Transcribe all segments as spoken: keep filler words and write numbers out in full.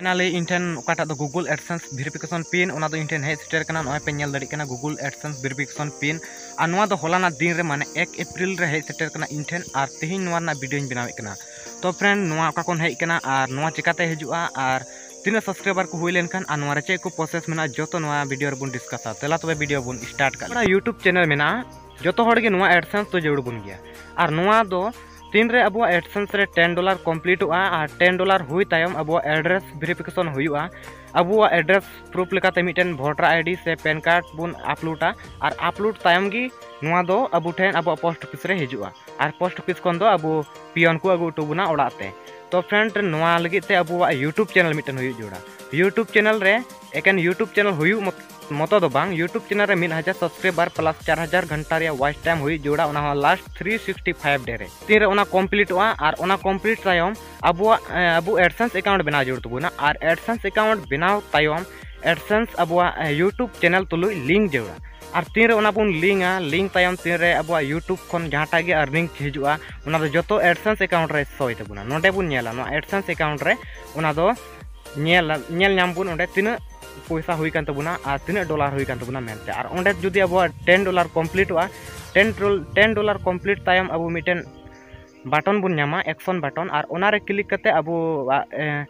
Finally ᱤᱧ ᱴᱷᱮᱱ ᱚᱠᱟᱴᱟᱜ ᱫᱚ Google AdSense verification pin, ᱚᱱᱟ ᱫᱚ ᱤᱧ ᱴᱷᱮᱱ ᱦᱮᱡ ᱥᱮᱴᱮᱨ ᱠᱟᱱᱟ᱾ ᱱᱚᱜᱼᱚᱭ ᱯᱮ ᱧᱮᱞ ᱫᱟᱲᱮᱭᱟᱜ ᱠᱟᱱᱟ Google AdSense verification pin, ᱟᱨ ᱱᱚᱣᱟ ᱫᱚ ᱦᱚᱞᱟᱱᱟᱜ ᱫᱤᱱ ᱨᱮ, ᱢᱟᱱᱮ ᱮᱠ ᱮᱯᱨᱤᱞ ᱨᱮ ᱦᱮᱡ ᱥᱮᱴᱮᱨ ᱠᱟᱱᱟ ᱤᱧ ᱴᱷᱮᱱ, ᱟᱨ ᱛᱮᱦᱮᱧ ᱱᱚᱣᱟ ᱨᱮᱱᱟᱜ ᱵᱷᱤᱰᱤᱭᱳᱧ ᱵᱮᱱᱟᱣᱮᱫ ᱠᱟᱱᱟ᱾ ᱛᱚ ᱯᱷᱨᱮᱱᱰ, ᱱᱚᱣᱟ ᱚᱠᱟ ᱠᱷᱚᱱ ᱦᱮᱡ ᱠᱟᱱᱟ ᱟᱨ ᱱᱚᱣᱟ ᱪᱮᱠᱟᱛᱮ ᱦᱤᱡᱩᱜᱼᱟ ᱟᱨ ᱛᱤᱱᱟᱹᱜ ᱥᱟᱵᱥᱠᱨᱟᱭᱵᱟᱨ ᱠᱚ ᱦᱩᱭ ᱞᱮᱱᱠᱷᱟᱱ ᱟᱨ ᱱᱚᱣᱟ ᱨᱮ ᱪᱮᱫ ᱠᱚ ᱯᱨᱚᱥᱮᱥ ᱢᱮᱱᱟᱜᱼᱟ, ᱡᱚᱛᱚ ᱱᱚᱣᱟ ᱵᱷᱤᱰᱤᱭᱳ ᱨᱮᱵᱚᱱ ᱰᱤᱥᱠᱟᱥᱟ᱾ ᱛᱮᱞᱟ ᱛᱚᱵᱮ ᱵᱷᱤᱰᱤᱭᱳ ᱵᱚᱱ ᱥᱴᱟᱨᱴ ᱠᱟᱜ ᱞᱮᱜᱮ᱾ YouTube ᱪᱮᱱᱮᱞ ᱢᱮᱱᱟᱜᱼᱟ, ᱡᱚᱛᱚ ᱦᱚᱲ ᱜᱮ ᱱᱚᱣᱟ AdSense ᱫᱚ ᱡᱟᱹᱨᱩᱲ ᱵᱚᱱ ᱜᱮᱭᱟ᱾ ᱟᱨ ᱱᱚᱣᱟ ᱫᱚ ᱛᱤᱱᱨᱮ ᱟᱵᱚᱣᱟᱜ AdSense ᱨᱮ ᱴᱮᱱ ᱰᱚᱞᱟᱨ ᱠᱚᱢᱯᱞᱤᱴᱚᱜᱼᱟ ᱟᱨ ᱴᱮᱱ ᱰᱚᱞᱟᱨ ᱦᱩᱭ ᱛᱟᱭᱚᱢ ᱟᱵᱚᱣᱟᱜ ᱮᱰᱨᱮᱥ ᱵᱷᱮᱨᱤᱯᱷᱤᱠᱮᱥᱚᱱ ᱦᱩᱭᱩᱜᱼᱟ᱾ ᱟᱵᱚᱣᱟᱜ ᱮᱰᱨᱮᱥ ᱯᱨᱩᱯᱷ ᱞᱮᱠᱟᱛᱮ ᱢᱤᱫᱴᱮᱱ ᱵᱷᱳᱴᱟᱨ ᱟᱭᱰᱤ ᱥᱮ ᱯᱮᱱ ᱠᱟᱨᱰ ᱵᱚᱱ ᱟᱯᱞᱳᱰᱟ, ᱟᱨ ᱟᱯᱞᱳᱰ ᱛᱟᱭᱚᱢ ᱜᱮ ᱱᱚᱣᱟ ᱫᱚ ᱟᱵᱚ ᱴᱷᱮᱱ ᱟᱵᱚᱣᱟᱜ ᱯᱳᱥᱴ ᱚᱯᱷᱤᱥ ᱨᱮ ᱦᱤᱡᱩᱜᱼᱟ᱾ ᱟᱨ ᱯᱳᱥᱴ ᱚᱯᱷᱤᱥ ᱠᱷᱚᱱ ᱫᱚ ᱟᱵᱚ ᱯᱤᱭᱚᱱ ᱠᱚ ᱟᱹᱜᱩ ᱦᱚᱴᱚ ᱵᱚᱱᱟ ᱚᱲᱟᱜ ᱛᱮ᱾ ᱛᱚ ᱯᱷᱨᱮᱱᱰ, ᱱᱚᱣᱟ ᱞᱟᱹᱜᱤᱫ ᱛᱮ ᱟᱵᱚᱣᱟᱜ YouTube ᱪᱮᱱᱮᱞ ᱢᱤᱫᱴᱮᱱ ᱦᱩᱭᱩᱜ ᱡᱟᱹᱨᱩᱲᱟ᱾ YouTube ᱪᱮᱱᱮᱞ ᱨᱮ ᱮᱠᱮᱱ YouTube ᱪᱮᱱᱮᱞ ᱦᱩᱭᱩᱜ ᱢᱚᱛ- ᱢᱚᱛᱚ ᱫᱚ ᱵᱟᱝ, YouTube ᱪᱮᱱᱮᱞ ᱨᱮ ᱢᱤᱫ ᱦᱟᱡᱟᱨ ᱥᱟᱵᱥᱠᱨᱟᱭᱵᱟᱨ ᱯᱞᱟᱥ ᱪᱟᱨ ᱦᱟᱡᱟᱨ ᱜᱷᱚᱱᱴᱟ ᱨᱮᱭᱟᱜ ᱣᱟᱪ ᱴᱟᱭᱤᱢ ᱦᱩᱭᱩᱜ ᱡᱟᱹᱨᱩᱲᱟ, ᱚᱱᱟ ᱦᱚᱸ ᱞᱟᱥᱴ ᱛᱷᱨᱤ ᱥᱤᱠᱥᱴᱤ ᱯᱷᱟᱭᱤᱵᱷ ᱰᱮ ᱨᱮ᱾ ᱛᱤᱱᱨᱮ ᱚᱱᱟ ᱠᱚᱢᱯᱞᱤᱴᱚᱜᱼᱟ ᱟᱨ ᱚᱱᱟ ᱠᱚᱢᱯᱞᱤᱴ ᱛᱟᱭᱚᱢ ᱟᱵᱚᱣᱟᱜ, ᱮ, ᱟᱵᱚ AdSense ᱮᱠᱟᱣᱩᱱᱴ ᱵᱮᱱᱟᱣ ᱡᱟᱹᱨᱩᱲ ᱛᱟᱵᱚᱱᱟ᱾ ᱟᱨ AdSense ᱮᱠᱟᱣᱩᱱᱴ ᱵᱮᱱᱟᱣ ᱛᱟᱭᱚᱢ AdSense ᱟᱵᱚᱣᱟᱜ, ᱮ, YouTube ᱪᱮᱱᱮᱞ ᱛᱩᱞᱩᱡ ᱞᱤᱝᱠ ᱡᱟᱹᱨᱩᱲᱟ᱾ ᱟᱨ ᱛᱤᱱᱨᱮ ᱚᱱᱟ ᱵᱚᱱ ᱞᱤᱝᱠᱟ, ᱞᱤᱝᱠ ᱛᱟᱭᱚᱢ ᱛᱤᱱᱨᱮ ᱟᱵᱚᱣᱟᱜ YouTube ᱠᱷᱚᱱ ᱡᱟᱦᱟᱸᱴᱟᱜ ᱜᱮ ᱟᱨᱱᱤᱝ ᱦᱤᱡᱩᱜᱼᱟ, ᱚᱱᱟ ᱫᱚ ᱡᱚᱛᱚ AdSense ᱮᱠᱟᱣᱩᱱᱴ ᱨᱮ ᱥᱳᱭ ᱛᱟᱵᱚᱱᱟ᱾ ᱱᱚᱰᱮ ᱵᱚᱱ ᱧᱮᱞᱟ, ᱱᱚᱣᱟ AdSense ᱮᱠᱟᱣᱩᱱᱴ ᱨᱮ ᱚᱱᱟ ᱫᱚ ᱧᱮᱞ, ᱧᱮᱞ ᱧᱟᱢ ᱵᱚᱱ ᱚᱸᱰᱮ ᱛᱤᱱᱟᱹᱜ ᱯᱚᱭᱥᱟ ᱦᱩᱭ ᱠᱟᱱ ᱛᱟᱵᱚᱱᱟ ᱟᱨ ᱛᱤᱱᱟᱹᱜ ᱰᱚᱞᱟᱨ ᱦᱩᱭ ᱠᱟᱱ ᱛᱟᱵᱚᱱᱟ ᱢᱮᱱᱛᱮ᱾ ᱟᱨ ᱚᱸᱰᱮ ᱡᱩᱫᱤ ᱟᱵᱚᱣᱟᱜ ᱴᱮᱱ ᱰᱚᱞᱟᱨ ᱠᱚᱢᱯᱞᱤᱴᱚᱜᱼᱟ, ᱴᱮᱱ ᱰᱚᱞ-, ᱴᱮᱱ ᱰᱚᱞᱟᱨ ᱠᱚᱢᱯᱞᱤᱴ ᱛᱟᱭᱚᱢ ᱟᱵᱚ ᱢᱤᱫᱴᱮᱱ ᱵᱟᱴᱚᱱ ᱵᱚᱱ ᱧᱟᱢᱟ, ᱮᱠᱥᱚᱱ ᱵᱟᱴᱚᱱ, ᱟᱨ ᱚᱱᱟ ᱨᱮ ᱠᱞᱤᱠ ᱠᱟᱛᱮ ᱟᱵᱚᱣᱟᱜ, ᱮ,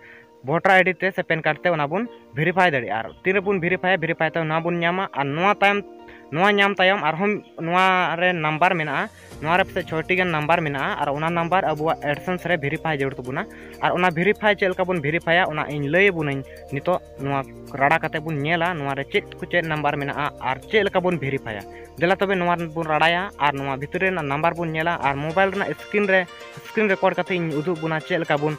ᱵᱷᱳᱴᱟᱨ ᱟᱭᱰᱤ ᱛᱮ ᱥᱮ ᱯᱮᱱ ᱠᱟᱨᱰ ᱛᱮ ᱚᱱᱟ ᱵᱚᱱ ᱵᱷᱮᱨᱤᱯᱷᱟᱭ ᱫᱟᱲᱮᱭᱟᱜᱼᱟ᱾ ᱟᱨ ᱛᱤᱱ ᱨᱮᱵᱚᱱ ᱵᱷᱮᱨᱤᱯᱷᱟᱭᱟ, ᱵᱷᱮᱨᱤᱯᱷᱟᱭ ᱛᱟᱭᱚᱢ ᱱᱚᱣᱟ ᱵᱚᱱ ᱧᱟᱢᱟ᱾ ᱟᱨ ᱱᱚᱣᱟ ᱛᱟᱭᱚᱢ, ᱱᱚᱣᱟ ᱧᱟᱢ ᱛᱟᱭᱚᱢ ᱟᱨᱦᱚᱸ ᱱᱚᱣᱟ ᱨᱮ ᱱᱟᱢᱵᱟᱨ ᱢᱮᱱᱟᱜᱼᱟ, ᱱᱚᱣᱟ ᱨᱮ ᱯᱟᱥᱮᱡ ᱪᱷᱚᱭᱴᱤ ᱜᱟᱱ ᱱᱟᱢᱵᱟᱨ ᱢᱮᱱᱟᱜᱼᱟ᱾ ᱟᱨ ᱚᱱᱟ ᱱᱟᱢᱵᱟᱨ ᱟᱵᱚᱣᱟᱜ AdSense ᱨᱮ ᱵᱷᱮᱨᱤᱯᱷᱟᱭ ᱡᱟᱹᱨᱩᱲ ᱛᱟᱵᱚᱱᱟ᱾ ᱟᱨ ᱚᱱᱟ ᱵᱷᱮᱨᱤᱯᱷᱟᱭ ᱪᱮᱫ ᱞᱮᱠᱟ ᱵᱚᱱ ᱵᱷᱮᱨᱤᱯᱷᱟᱭᱟ, ᱚᱱᱟ ᱤᱧ ᱞᱟᱹᱭ ᱟᱵᱚᱱᱟᱹᱧ ᱱᱤᱛᱚᱜ᱾ ᱱᱚᱣᱟ ᱨᱟᱲᱟ ᱠᱟᱛᱮ ᱵᱚᱱ ᱧᱮᱞᱟ ᱱᱚᱣᱟ ᱨᱮ ᱪᱮᱫ ᱠᱚ ᱪᱮᱫ ᱱᱟᱢᱵᱟᱨ ᱢᱮᱱᱟᱜᱼᱟ ᱟᱨ ᱪᱮᱫ ᱞᱮᱠᱟ ᱵᱚᱱ ᱵᱷᱮᱨᱤᱯᱷᱟᱭᱟ᱾ ᱫᱮᱞᱟ ᱛᱚᱵᱮ ᱱᱚᱣᱟ ᱵᱚᱱ ᱨᱟᱲᱟᱭᱟ ᱟᱨ ᱱᱚᱣᱟ ᱵᱷᱤᱛᱨᱤ ᱨᱮᱱᱟᱜ ᱱᱟᱢᱵᱟᱨ ᱵᱚᱱ ᱧᱮᱞᱟ ᱟᱨ ᱢᱳᱵᱟᱭᱤᱞ ᱨᱮᱱᱟᱜ ᱥᱠᱨᱤᱱ ᱨᱮ, ᱥᱠᱨᱤᱱ ᱨᱮᱠᱚᱨᱰ ᱠᱟᱛᱮ ᱤᱧ ᱩᱫᱩᱜ ᱵᱚᱱᱟ ᱪᱮᱫ ᱞᱮᱠᱟ ᱵᱚᱱ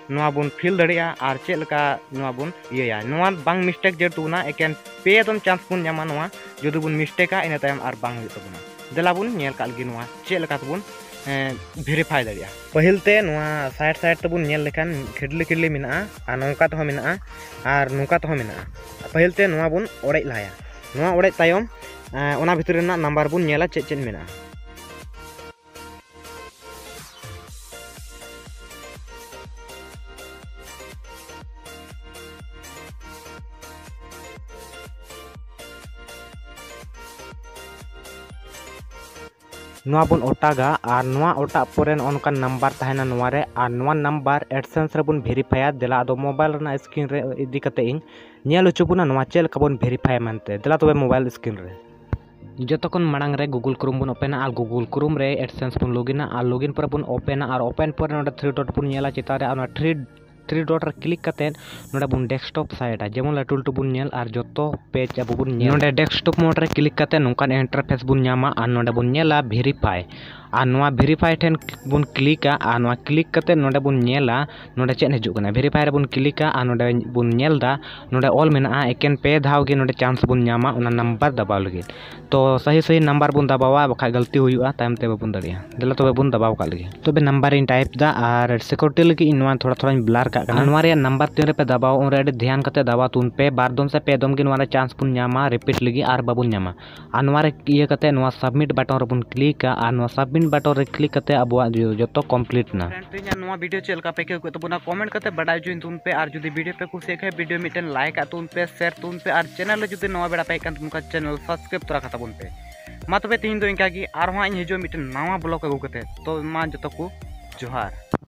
ᱱᱚᱣᱟ ᱵᱚᱱ ᱯᱷᱤᱞ ᱫᱟᱲᱮᱭᱟᱜᱼᱟ ᱟᱨ ᱪᱮᱫ ᱞᱮᱠᱟ ᱱᱚᱣᱟ ᱵᱚᱱ ᱤᱭᱟᱹᱭᱟ᱾ ᱱᱚᱣᱟ ᱵᱟᱝ ᱢᱤᱥᱴᱮᱠ ᱡᱟᱹᱨᱩᱲ ᱛᱟᱵᱚᱱᱟ, ᱮᱠᱮᱱ ᱯᱮ ᱫᱚᱢ ᱪᱟᱱᱥ ᱵᱚᱱ ᱧᱟᱢᱟ ᱱᱚᱣᱟ᱾ ᱡᱩᱫᱤ ᱵᱚᱱ ᱢᱤᱥᱴᱮᱠᱟ, ᱤᱱᱟᱹ ᱛᱟᱭᱚᱢ ᱟᱨ ᱵᱟᱝ ᱦᱩᱭᱩᱜ ᱛᱟᱵᱚᱱᱟ᱾ ᱫᱮᱞᱟ ᱵᱚᱱ ᱧᱮᱞ ᱠᱟᱜ ᱞᱮᱜᱮ ᱱᱚᱣᱟ ᱪᱮᱫ ᱞᱮᱠᱟ ᱛᱮᱵᱚᱱ, ᱮᱸ, ᱵᱷᱮᱨᱤᱯᱷᱟᱭ ᱫᱟᱲᱮᱭᱟᱜᱼᱟ᱾ ᱯᱟᱹᱦᱤᱞ ᱛᱮ ᱱᱚᱣᱟ ᱥᱟᱭᱤᱰ ᱥᱟᱭᱤᱰ ᱛᱮᱵᱚᱱ ᱧᱮᱞ ᱞᱮᱠᱷᱟᱱ ᱠᱷᱤᱰᱞᱤ ᱠᱷᱤᱰᱞᱤ ᱢᱮᱱᱟᱜᱼᱟ, ᱟᱨ ᱱᱚᱝᱠᱟ ᱛᱮᱦᱚᱸ ᱢᱮᱱᱟᱜᱼᱟ, ᱟᱨ ᱱᱚᱝᱠᱟ ᱛᱮᱦᱚᱸ ᱢᱮᱱᱟᱜᱼᱟ᱾ ᱯᱟᱹᱦᱤᱞ ᱛᱮ ᱱᱚᱣᱟ ᱵᱚᱱ ᱚᱲᱮᱡ ᱞᱟᱦᱟᱭᱟ᱾ ᱱᱚᱣᱟ ᱚᱲᱮᱡ ᱛᱟᱭᱚᱢ, ᱮᱸ, ᱚᱱᱟ ᱵᱷᱤᱛᱨᱤ ᱨᱮᱱᱟᱜ ᱱᱟᱢᱵᱟᱨ ᱵᱚᱱ ᱧᱮᱞᱟ ᱪᱮᱫ ᱪᱮᱫ ᱢᱮᱱᱟᱜᱼᱟ᱾ ᱱᱚᱣᱟ ᱵᱚᱱ ᱚᱴᱟᱜᱟ ᱟᱨ ᱱᱚᱣᱟ ᱚᱴᱟᱜ ᱯᱚᱨᱮ ᱱᱚᱜᱼᱚ ᱱᱚᱝᱠᱟᱱ ᱱᱟᱢᱵᱟᱨ ᱛᱟᱦᱮᱱᱟ ᱱᱚᱣᱟ ᱨᱮ, ᱟᱨ ᱱᱚᱣᱟ ᱱᱟᱢᱵᱟᱨ AdSense ᱨᱮᱵᱚᱱ ᱵᱷᱮᱨᱤᱯᱷᱟᱭᱟ᱾ ᱫᱮᱞᱟ ᱟᱫᱚ ᱢᱳᱵᱟᱭᱤᱞ ᱨᱮᱱᱟᱜ ᱥᱠᱨᱤᱱ ᱨᱮ ᱤᱫᱤ ᱠᱟᱛᱮ ᱤᱧ ᱧᱮᱞ ᱦᱚᱪᱚ ᱵᱚᱱᱟ ᱱᱚᱣᱟ ᱪᱮᱫ ᱞᱮᱠᱟ ᱵᱚᱱ ᱵᱷᱮᱨᱤᱯᱷᱟᱭᱟ ᱢᱮᱱᱛᱮ᱾ ᱫᱮᱞᱟ ᱛᱚᱵᱮ ᱢᱳᱵᱟᱭᱤᱞ ᱥᱠᱨᱤᱱ ᱨᱮ᱾ ᱡᱚᱛᱚ ᱠᱷᱚᱱ ᱢᱟᱲᱟᱝ ᱨᱮ Google Chrome ᱵᱚᱱ ᱳᱯᱮᱱᱟ ᱟᱨ Google Chrome ᱨᱮ AdSense ᱵᱚᱱ ᱞᱚᱜᱤᱱᱟ ᱟᱨ ᱞᱚᱜᱤᱱ ᱯᱚᱨᱮ ᱵᱚᱱ ᱳᱯᱮᱱᱟ ᱟᱨ ᱳᱯᱮᱱ ᱯᱚᱨᱮ ᱱᱚᱰᱮ ᱛᱷᱨᱤ ᱰᱚᱴ ᱵᱚᱱ ᱧᱮᱞᱟ ᱪᱮᱛᱟᱱ ᱨᱮ, ᱟᱨ ᱚᱱᱟ ᱛᱷᱨᱤ ᱛᱷᱨᱤ ᱰᱚᱴ ᱨᱮ ᱠᱞᱤᱠ ᱠᱟᱛᱮᱫ ᱱᱚᱰᱮ ᱵᱚᱱ ᱰᱮᱥᱠᱴᱚᱯ ᱥᱟᱭᱤᱰᱟ, ᱡᱮᱢᱚᱱ ᱞᱟᱹᱴᱩ ᱞᱟᱹᱴᱩ ᱵᱚᱱ ᱧᱮᱞ ᱟᱨ ᱡᱚᱛᱚ ᱯᱮᱡᱽ ᱟᱵᱚ ᱵᱚᱱ ᱧᱮᱞ᱾ ᱱᱚᱰᱮ ᱰᱮᱥᱠᱴᱚᱯ ᱢᱳᱰ ᱨᱮ ᱠᱞᱤᱠ ᱠᱟᱛᱮᱫ ᱱᱚᱝᱠᱟᱱ ᱤᱱᱴᱟᱨᱯᱷᱮᱥ ᱵᱚᱱ ᱧᱟᱢᱟ ᱟᱨ ᱱᱚᱰᱮ ᱵᱚᱱ ᱧᱮᱞᱟ ᱵᱷᱮᱨᱤᱯᱷᱟᱭ᱾ ᱟᱨ ᱱᱚᱣᱟ ᱵᱷᱮᱨᱤᱯᱷᱟᱭ ᱴᱷᱮᱱ ᱵᱚᱱ ᱠᱞᱤᱠᱟ ᱟᱨ ᱱᱚᱣᱟ ᱠᱞᱤᱠ ᱠᱟᱛᱮᱫ ᱱᱚᱰᱮ ᱵᱚᱱ ᱧᱮᱞᱟ ᱱᱚᱰᱮ ᱪᱮᱫ ᱦᱤᱡᱩᱜ ᱠᱟᱱᱟ᱾ ᱵᱷᱮᱨᱤᱯᱷᱟᱭ ᱨᱮᱵᱚᱱ ᱠᱞᱤᱠᱟ ᱟᱨ ᱱᱚᱰᱮ ᱵᱚᱱ ᱧᱮᱞ ᱮᱫᱟ ᱱᱚᱰᱮ ᱚᱞ ᱢᱮᱱᱟᱜᱼᱟ ᱮᱠᱮᱱ ᱯᱮ ᱫᱷᱟᱣ ᱜᱮ ᱱᱚᱰᱮ ᱪᱟᱱᱥ ᱵᱚᱱ ᱧᱟᱢᱟ ᱚᱱᱟ ᱱᱟᱢᱵᱟᱨ ᱫᱟᱵᱟᱣ ᱞᱟᱹᱜᱤᱫ᱾ ᱛᱚ ᱥᱟᱹᱦᱤ ᱥᱟᱹᱦᱤ ᱱᱟᱢᱵᱟᱨ ᱵᱚᱱ ᱫᱟᱵᱟᱣᱟ, ᱵᱟᱠᱷᱟᱡ ᱜᱟᱹᱞᱛᱤ ᱦᱩᱭᱩᱜᱼᱟ, ᱛᱟᱭᱚᱢ ᱛᱮ ᱵᱟᱵᱚᱱ ᱫᱟᱲᱮᱭᱟᱜᱼᱟ᱾ ᱫᱮᱞᱟ ᱛᱚᱵᱮ ᱵᱚᱱ ᱫᱟᱵᱟᱣ ᱠᱟᱜ ᱞᱮᱜᱮ᱾ ᱛᱚᱵᱮ ᱱᱟᱢᱵᱟᱨ ᱤᱧ ᱴᱟᱭᱤᱯ ᱮᱫᱟ ᱟᱨ ᱥᱤᱠᱩᱨᱤᱴᱤ ᱞᱟᱹᱜᱤᱫ ᱤᱧ ᱱᱚᱣᱟ ᱛᱷᱚᱲᱟ ᱛᱷᱚᱲᱟᱧ ᱵᱞᱟᱨ ᱠᱟᱜ ᱠᱟᱱᱟ᱾ ᱟᱨ ᱱᱚᱣᱟ ᱨᱮᱭᱟᱜ ᱱᱟᱢᱵᱟᱨ ᱛᱤᱱ ᱨᱮᱯᱮ ᱫᱟᱵᱟᱣᱟ ᱩᱱᱨᱮ ᱟᱹᱰᱤ ᱫᱷᱮᱭᱟᱱ ᱠᱟᱛᱮ ᱫᱟᱵᱟᱣ ᱛᱩᱱ ᱯᱮ, ᱵᱟᱨ ᱫᱚᱢ ᱥᱮ ᱯᱮ ᱫᱚᱢ ᱜᱮ ᱱᱚᱣᱟ ᱨᱮ ᱪᱟᱱᱥ ᱵᱚᱱ ᱧᱟᱢᱟ ᱨᱤᱯᱤᱴ ᱞᱟᱹᱜᱤᱫ ᱟᱨ ᱵᱟᱵᱚᱱ ᱧᱟᱢᱟ᱾ ᱟᱨ ᱱᱚᱣᱟ ᱨᱮ ᱤᱭᱟᱹ ᱠᱟᱛᱮ ᱱᱚᱣᱟ ᱥᱟᱵᱢᱤᱴ ᱵᱟᱴᱚᱱ ᱨᱮᱵᱚᱱ ᱠᱞᱤᱠᱟ ᱟᱨ ᱱᱚᱣᱟ ᱥᱟᱵᱢᱤᱴ ᱵᱟᱴᱚᱱ ᱨᱮ ᱠᱞᱤᱠ ᱠᱟᱛᱮ ᱟᱵᱚᱣᱟᱜ ᱡᱚ-, ᱡᱚᱛᱚ ᱠᱚᱢᱯᱞᱤᱴ ᱮᱱᱟ᱾ ᱯᱷᱨᱮᱱᱰ, ᱛᱮᱦᱮᱧᱟᱜ ᱱᱚᱣᱟ ᱵᱷᱤᱰᱤᱭᱳ ᱪᱮᱫ ᱞᱮᱠᱟ ᱯᱮ ᱟᱹᱭᱠᱟᱹᱣ ᱠᱮᱫ ᱛᱟᱵᱚᱱᱟ ᱠᱚᱢᱮᱱᱴ ᱠᱟᱛᱮ ᱵᱟᱰᱟᱭ ᱦᱚᱪᱚᱧ ᱛᱟᱵᱚᱱ ᱯᱮ, ᱟᱨ ᱡᱩᱫᱤ ᱵᱷᱤᱰᱤᱭᱳ ᱯᱮ ᱠᱩᱥᱤᱭᱟᱜ ᱠᱷᱟᱡ ᱵᱷᱤᱰᱤᱭᱳ ᱢᱤᱫᱴᱮᱱ ᱞᱟᱭᱤᱠ ᱟᱜ ᱛᱟᱵᱚᱱ ᱯᱮ, ᱥᱮᱭᱟᱨ ᱛᱟᱵᱚᱱ ᱯᱮ, ᱟᱨ ᱪᱮᱱᱮᱞ ᱨᱮ ᱡᱩᱫᱤ ᱱᱟᱣᱟ ᱵᱮᱲᱟ ᱯᱮ ᱦᱮᱡ ᱠᱟᱱ ᱛᱟᱵᱚᱱ ᱠᱷᱟᱡ ᱪᱮᱱᱮᱞ ᱥᱟᱵᱥᱠᱨᱟᱭᱤᱵ ᱛᱚᱨᱟ ᱠᱟᱛᱟ ᱵᱚᱱ ᱯᱮ᱾ ᱢᱟ ᱛᱚᱵᱮ ᱛᱮᱦᱮᱧ ᱫᱚ ᱤᱱᱠᱟ ᱜᱮ, ᱟᱨᱦᱚᱸ ᱦᱟᱸᱜ ᱤᱧ ᱦᱤᱡᱩᱜᱼᱟ ᱢᱤᱫᱴᱮᱱ ᱱᱟᱣᱟ ᱵᱞᱚᱜ ᱟᱹᱜᱩ ᱠᱟᱛᱮ᱾ ᱛᱚ ᱢᱟ ᱡᱚᱛᱚ ᱠᱚ ᱡᱚᱦᱟᱨ᱾